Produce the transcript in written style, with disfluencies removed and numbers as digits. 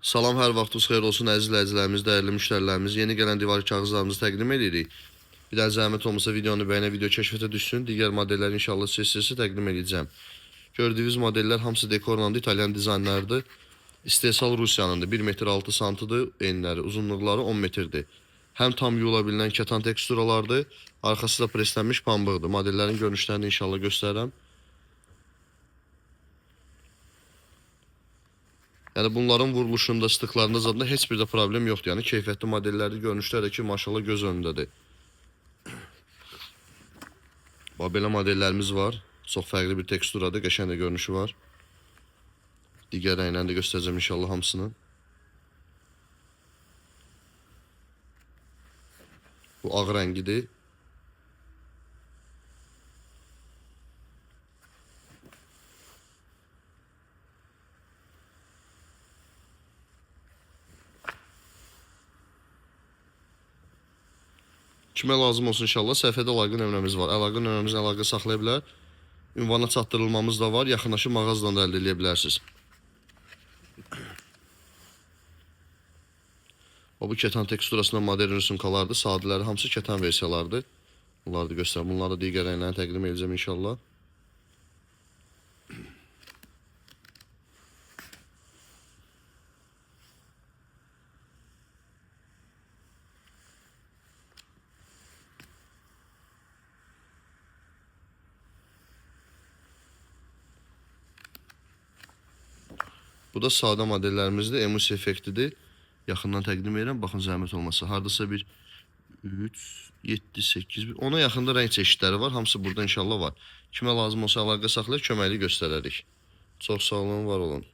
Salam, hər vaxtınız xeyir olsun əziz izləyicilərimiz, dəyərli müştərilərimiz. Yeni gələn divar kağızlarımızı təqdim edirik. Bir dənə zəhmət olmasa videonu bəyənə, video kəşfətə düşsün. Digər modelləri inşallah sizə təqdim edəcəm. Gördüyünüz modellər hamısı dekorlandı, İtalyan dizaynlardır. İstehsal Rusiyanındır. 1 metr 6 santıdır enləri, uzunluqları 10 metrdir. Həm tam yuyula bilinən kətan teksturalardır, arxası da preslənmiş pambıqdır. Modellərin görünüşlərini inşallah göstərirəm. Yəni bunların vuruluşunda, sıxlıqlarında zadında heç bir də problem yoxdur. Yəni keyfiyyətli modellərdir, görünüşlər də ki, maşallah göz önündədir. Bax belə modellərimiz var. Çox fərqli bir teksturadır, qəşəng də görünüşü var. Digər rənglərini də göstərəcəm inşallah hamısını. Bu ağ rəngidir. Kimə lazım olsun inşallah səhifədə əlaqə nömrəmiz var. Əlaqə nömrəmizlə əlaqə saxlaya bilər. Ünvana çatdırılmamız da var. Yaxınlaşıb mağazadan da əldə edə bilərsiniz. O bu kətan teksturasında modern rüsumkalardır. Sadələri hamısı kətan versiyalardır. Bunları da göstərim. Bunları da digər rənglərini təqdim edəcəm inşallah. Bu da sadə modellərimizdir. Emus effektidir. Yaxından təqdim edirəm. Baxın zəhmət olmasa. Hardasa bir 3, 7, 8, 10-a yaxında rəng çeşidləri var. Hamısı burada inşallah var. Kimə lazım olsa əlaqə saxlayır, köməklik göstərərik. Çox sağ olun, var olun.